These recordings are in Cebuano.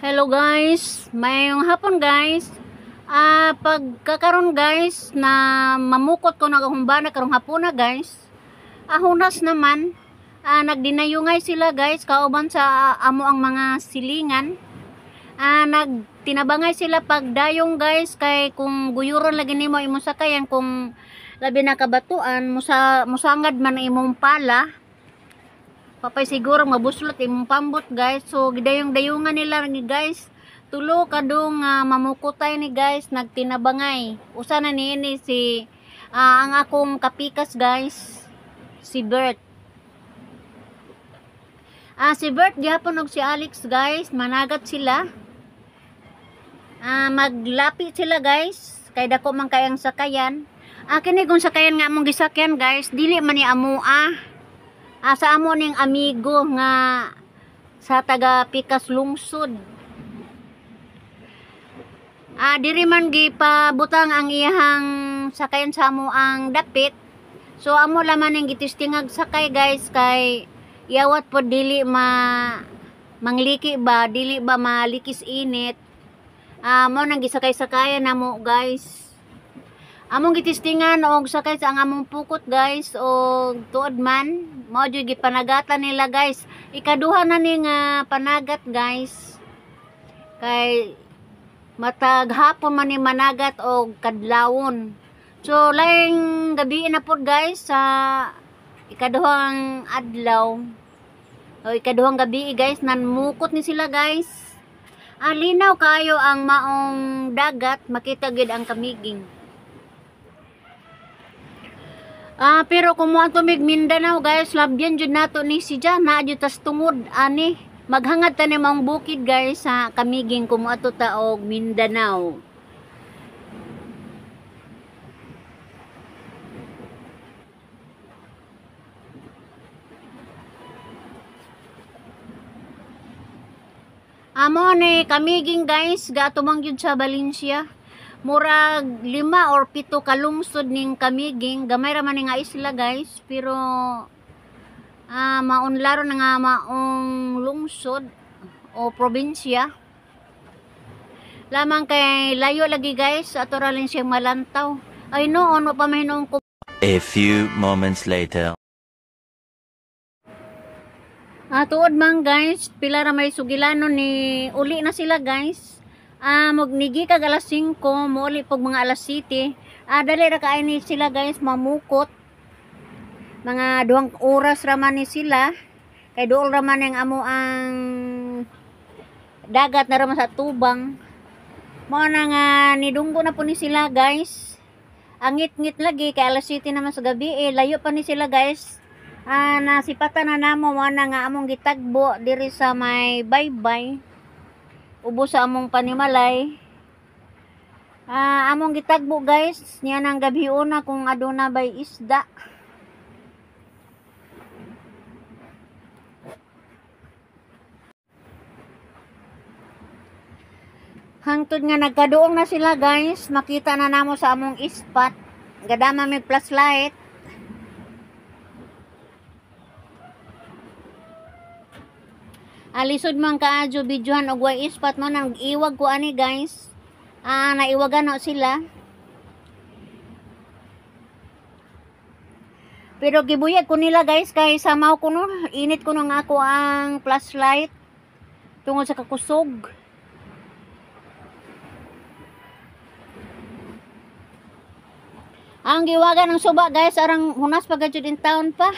Hello guys, mayong hapon guys. Pagkakaron guys na mamukot ko nagahumbana karong hapon na guys. Hunas naman. Nagdinayungay sila guys kauban sa amo ang mga silingan. Nagtinabangay sila pagdayong guys kay kung guyuron lagi nimo imong sakayan, kung labi na kabatuan musangad man imong pala. Papay siguro mabuslot imong pambot guys. So gidayong-dayungan nila ni guys. Tulo kadong mamukutay ni guys nagtinabangay. Usa na niini si ang akong kapikas guys, si Bert. Si Bert gihapon og si Alex guys, managat sila. Maglapi sila guys kay dako man kayang sakayan. Kini kung sakayan nga among gisakyan guys, dili man ni amoa. Sa amo ning amigo nga sa taga Pikas lungsod. Diri man gipabutang ang iyahang sakayan sa amo ang dapit. So amo laman ning gitistingag sakay guys kay yawat po dili ma mangliki ba, dili ba malikis init. Mo nang gisakay-sakayan namo guys. Among gitistingan og sakay sa ang among pukot guys og tuod man mao jud gipanagatan nila guys. Ikaduha na ni nga panagat guys. Kay matag hapon man ni managat og kadlawon. So laing gabi na pod guys sa ikaduhang adlaw o ikaduhang gabi guys, nanmukot ni sila guys. Linaw kayo ang maong dagat, makita gid ang kamiging. Pero kung mo tumig Mindanao guys, labyan jud nato ni si Jan, naa jud tas tungod ani. Maghangad ta ni maong bukid guys sa kamiging kung moadto ta og Mindanao. Amo ni kamiging guys, gatumang jud sa Valencia. Murag 5 or 7 kalungsod ning kamiging, gamay ra man ni nga isla guys, pero maunlaro na nga maong lungsod o probinsya. Lamang kay layo lagi guys, ato ra lang siyang malantaw. Ay noon wa pa may noong ko. A few moments later. Tuod man guys, pila ra may sugilano ni uli na sila guys. Magnigi kag alas 5, mouli pog mga alas 7. Dali ra kaay ni sila guys mamukot. Mga 2 oras ra man ni sila. Kay duol ra man ang amo ang dagat na ra man sa tubang. Mao na nga nidunggo na po ni sila guys. Ang ngit-ngit lagi kay alas 7 naman sa gabi, layo pa ni sila guys. Nasipatan na namo, mao na nga among gitagbo diri sa may baybay. Ubos sa among panimalay. Among gitagbo guys niya nang gabi una kung aduna bay isda. Hangtod nga nagkaduong na sila guys, makita na namo sa among ispat. Gadama may flashlight. Alisod man kaadyo videohan og way ispat mo nang iwag ko ani guys. Naiwagan na sila. Pero gibuyag ko nila guys kay samaw ko no, init ko nang ako ang flashlight tungod sa kakusog. Ang giwagan ng suba guys, arang hunas pa gajud in town pa.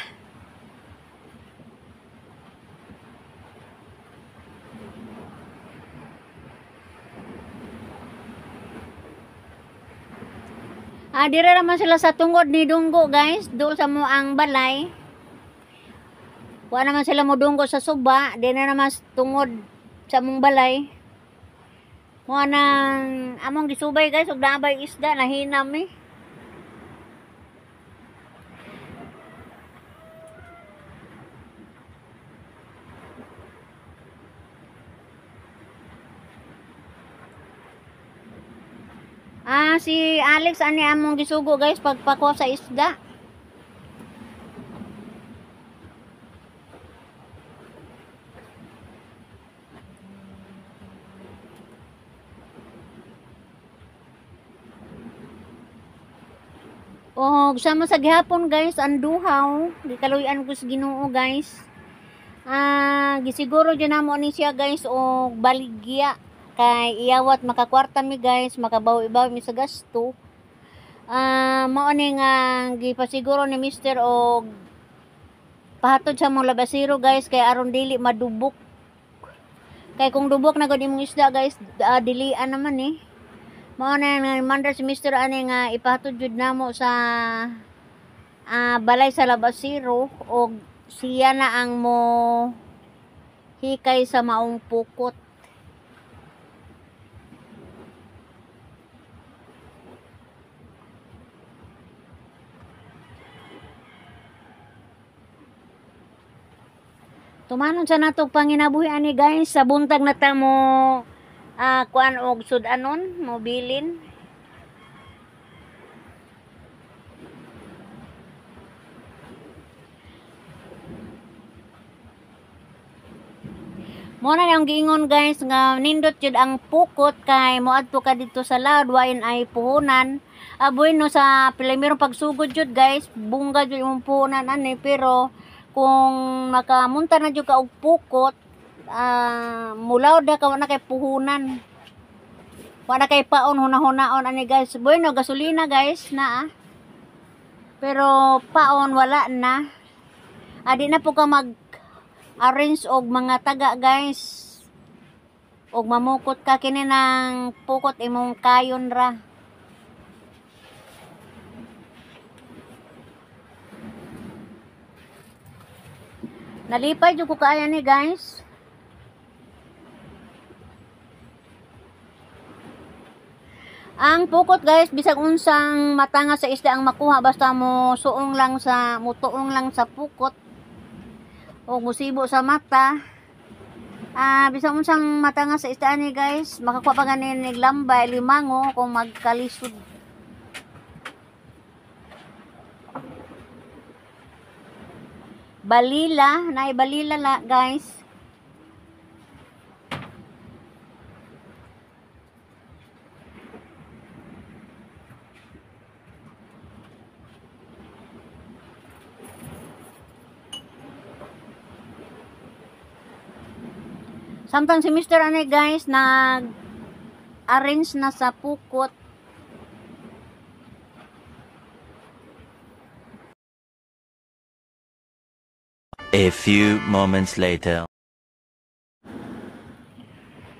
Dire raman sila sa tungod ni Dunggo guys, dool sa mo ang balay. Wa naman sila modunggo sa suba, di na naman tungod sa mong balay. Mo nang among gisubay guys, ug naabay isda nahinam eh. Si Alex ani among gisugo guys pagpakuha sa isda. Og sama sa gihapon, guys, ang duhaw, gikaluy-an ko sa Ginoo, guys. Gisiguro jud namo ni siya, guys, og baligya kay iyawat makakwarta mi, guys, makabawi-bawi mi sa gasto. Mao ni nga gipasiguro ni Mister og pahatod sa mong labasero, guys, kay aron dili madubok. Kay kung dubok na gud imong isda, guys, dilian naman eh. Mao na nga mandar si Mister ani nga ipahatod jud namo sa balay sa labasero og siya na ang mo hikay sa maong pukot. Tumanon sa natog panginabuhi ani, guys, sa buntag na ta mo kuan og sud-anon mo bilin. Mo na ang giingon, guys, nga nindot jud ang pukot kay moadto ka dito sa laod, wain ay puhunan. Aboy no sa primerong pagsugod jud, guys, bungga jud imong puhunan ani, pero kung makamunta na jud ka og pukot, mulaw da ka, wa na kay puhunan. Wa na kay paon hunahunahon ani, guys. Bueno, gasolina, guys, na. Pero paon wala na. Adi na po ka mag arrange og mga taga, guys, og mamukot ka kini ng pukot, imong kayon ra. Nalipay jud ko kaayo ni, guys. Ang pukot, guys, bisag unsang matanga sa isda ang makuha, basta mo suong lang sa mutuong lang sa pukot o musibo sa mata. Bisag unsang matanga sa isda ni, guys, makakuha pa ganin nig lambay, limango kung magkalisod. Balila, naay balila la, guys. Samtang si Mr. Ane, guys, nag arrange na sa pukot. A few moments later.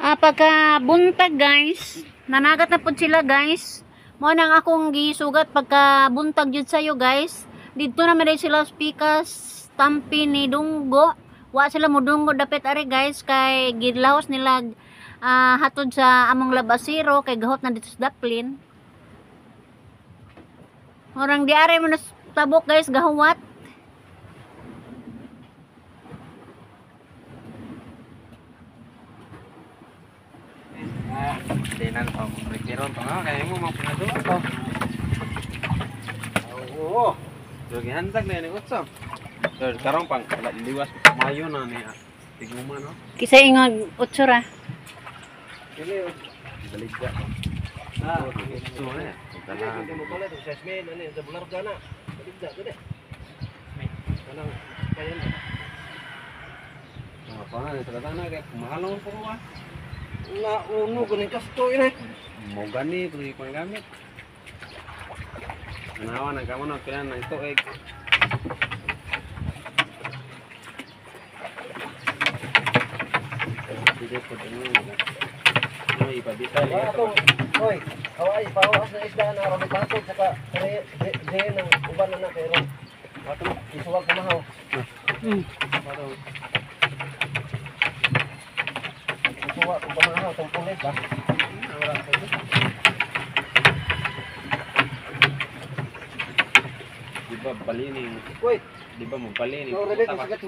Pagka buntag, guys, nanagat na pud sila, guys. Mo nang akong gisugat pagka buntag jud sayo, guys. Didto na man sila pikas tampi ni Dunggo. Wa sila modunggo dapit ari, guys, kay gilahos nila hatod sa among labasero kay gahot na dito sa daplin. Orang di ari mo na tabok, guys, gahuwat. Tinan pa mo rekiron pa nga kaya mo mga pinadula ko. Oo. So gihandag na ni utso. So karon pang liwas mayo na ni tiguma no. Kisa ingog utso ra. Dili baligya. Utso na. Dili mo pala sa Smen ani sa Bularda na. Baligya to de. Kanang kayan na. Ah, pa na sa na kay mahal ko ba. Na uno kuning kasto ina. Mo gani kung ikaw gamit. Anawa na kamo na pila nang tuig. Sige po din mo. Ano ipabita Ah, ato. Oy, away pawas na isda na rabi batog saka re de nang uban na na kay ron. Ato isuwag pamahaw. Ato. Isuwag kung pamahaw tong pulit ba. Wala ko. Di ba balining? Uy, Di ba mo balining? no rebet sagat.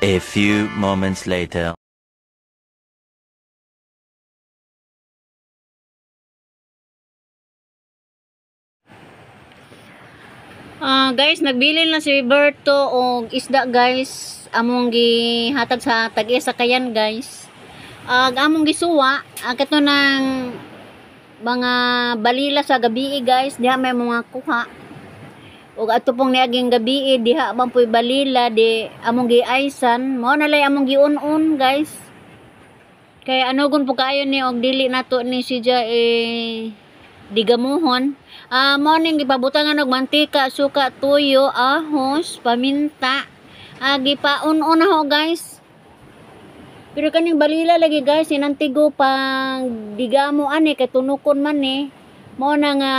A few moments later. Guys, nagbilin lang si Berto og isda guys. Among gihatag sa tag-iya sakayan guys. Ag among gisuwa, kato ng mga balila sa gabii guys, diha may mga kuha. Ug ato pong niaging gabii diha man po'y balila di among giaysan, mao na lay among giun-un guys. Kay anugon po kaayo ni og dili nato ni siya digamuhon. Mao ning gipabutangan og mantika, suka, tuyo, ahos, paminta. Gipaun-un na ho guys. Pero kaning balila lagi guys, sinantigo pang digamo ani kay tunukon man ni. Mao na nga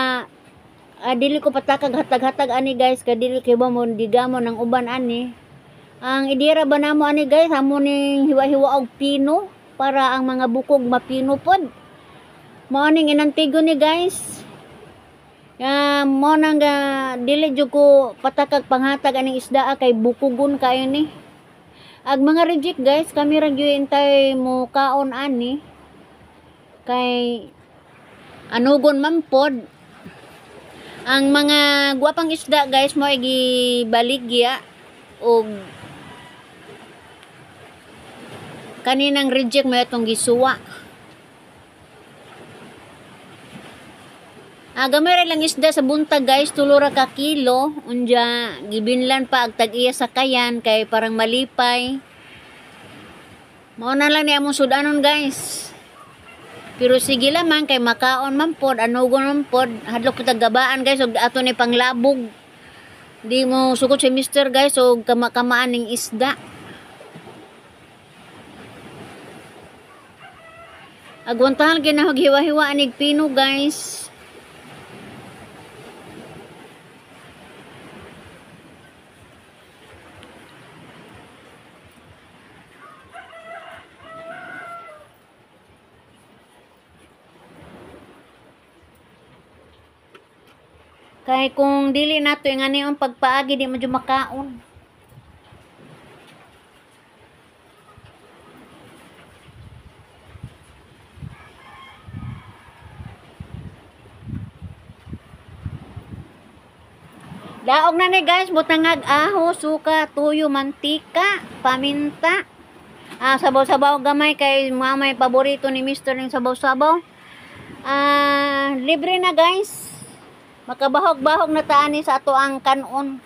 dili ko patakag hatag-hatag ani guys, kay dili kay ba mo digamo ng uban ani. Ang idira ba namo ani guys, amo ning hiwa-hiwa og pino para ang mga bukog mapino pod. Mao ning inantigo ni guys. Mao na nga dili jud ko patakag panghatag aning isda kay bukugon kayo ni. Ag mga reject guys, kami ra gyud intay mo kaon ani kay anugon man pod. Ang mga gwapang isda guys mo gibaligya og kaninang reject mo atong gisuwa. Gamay ra lang isda sa buntag guys, tulo ra ka kilo. Unja gibinlan pa ag tag-iya sakayan kay parang malipay. Mao na lang ni among sudanon guys. Pero sige lamang kay makaon man pod, anugon man pod, hadlok pud gabaan guys og ato ni panglabog. Di mo sukot si mister guys og kama-kamaan ning isda. Agwantahan kinahog hiwa-hiwa anig pino guys. Kay kung dili nato yung ano yung pagpaagi, di mo dyan makaon. Daog na ni guys, butangag aho, suka, tuyo, mantika, paminta. Sabaw-sabaw gamay kay mamay paborito ni Mr. ning sabaw-sabaw. Libre na guys. Makabahog-bahog na taani sa ato ang kanon.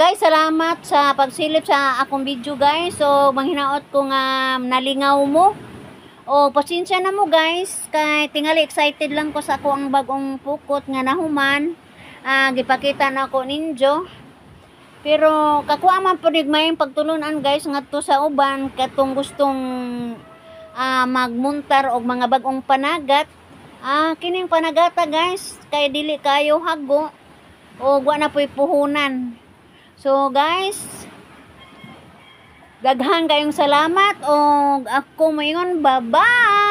Guys, salamat sa pagsilip sa akong video guys. So, manghinaot ko nga nalingaw mo. O, pasensya na mo guys. Kay tingali excited lang ko sa ako ang bagong pukot nga nahuman. Gipakita na ako ninyo. Pero kakuha man po mayong pagtulunan guys ngadto sa uban katong gustong magmuntar og mga bagong panagat. Kining panagata guys kay dili kayo hago o wa na po'y puhunan. So guys, daghan kayong salamat og ako moingon, bye-bye.